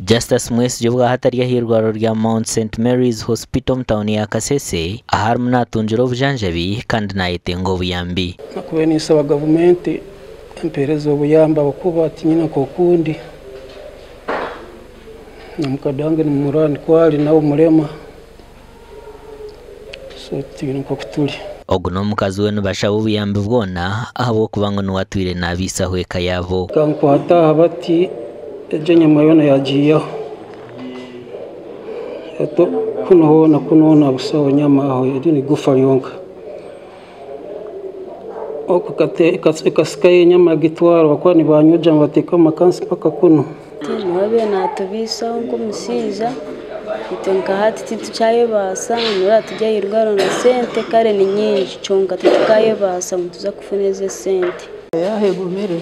Justus Mwesigye obwahati ari ah'eirwariro rya Mount St Mary's Hospital omu tauni ya Kasese ahu arimu natungira obujanjabi kandi nayetenga obuyambi. Nakubaire ninsaba gavumenti empeereze obuyambi ahabw'okuba tinyine nk'okundi na mukadde wange nimurora nikwo ari nawe murema so twine nk'oku turi. Ogu n'omukazi we nibashaba obuyambi bwona ahabw'okuba ngu niwe atwire naabiisaho eka yaabo. Bakankwata aha bati egyo enyama yoona yagiihaho hati kunu hoona kunu hoona busaho nyama aho eri nigufa ryonka. Oku ekasikayo enyama yagitwara bakuba nibanyogya nibateeka omu makansi mpaka kunu. Niwe abaire naatubiisaho nk'omushaija, itwe nka hati titukyayebaasa, noreeba turi aha irwariro na sente kare ni nyingi kyonka titukayebaasa ngu nituza kufuna ezo esente. Yaaba egumire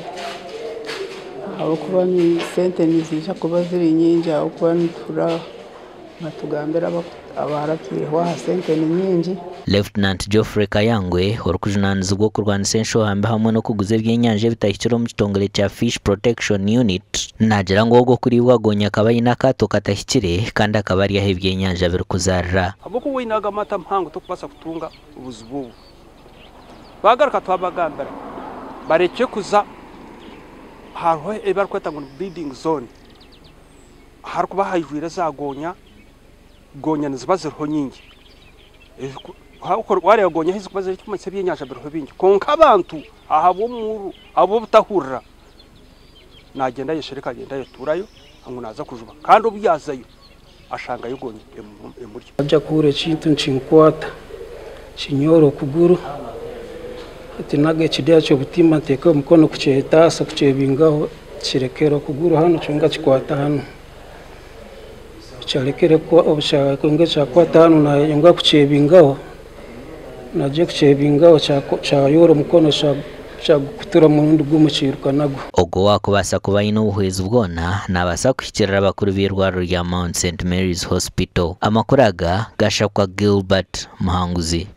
ahabw'okuba sente niziija kuba ziri nyingi ahabw'okuba nituhurira batugambira abaratwihaho aha sente ni nyingi. Lieutenant Geoffrey Kayangwe orikujunaanizibwa okurwanisa enshoha mbi hamwe n'okuguza ebyenyanja ebitahikire omu kitongore kya Fish Protection Unit naagira ngu ogwo okuriibwa gonya akaba aine akaato katahikire kandi akaba ari ahu ebyenyanja birikuzaarira. Ahabw'okuba oine aga amaato amhango tokubaasa kutunga obuzibu obu. Twagaruka twabagambira barekye kuza hariho ebi barikweta ngu ni breeding zone aharikuba haijwire za gonya, gonya niziba ziriho nyingi. Wareeba gonya ahu zirikuba ziri ekirikumanyisa ebyenyanja biriho bingi. Kwonka abantu ahabw'omuuru ahabw'obutahurira nagyenda ayeshereka agyenda ayetuurayo ngu naaza kujuba kandi obu yaazayo ashangayo gonya emurya. Najya kuhurira ekintu nikinkwata kinyoora okuguru hati naga ekideeya ky'obutimba nteeka omukono kukyetaasa kukyebingaho kirekera okuguru hanu kyonka kikwata hanu kyarekere kyakwata hanu nayonga kukyebingaho najya kukyebingaho kyayoora omukono kyagukutura omurundi gumwe kiiruka nagwo. Ogwo owaakubaasa kuba aine obuhwezi bwona naabaasa kuhikirira abakuru b'eirwariro rya Mount St Mary's Hospital. Amakuru aga gashakwa Gilbert Muhanguzi.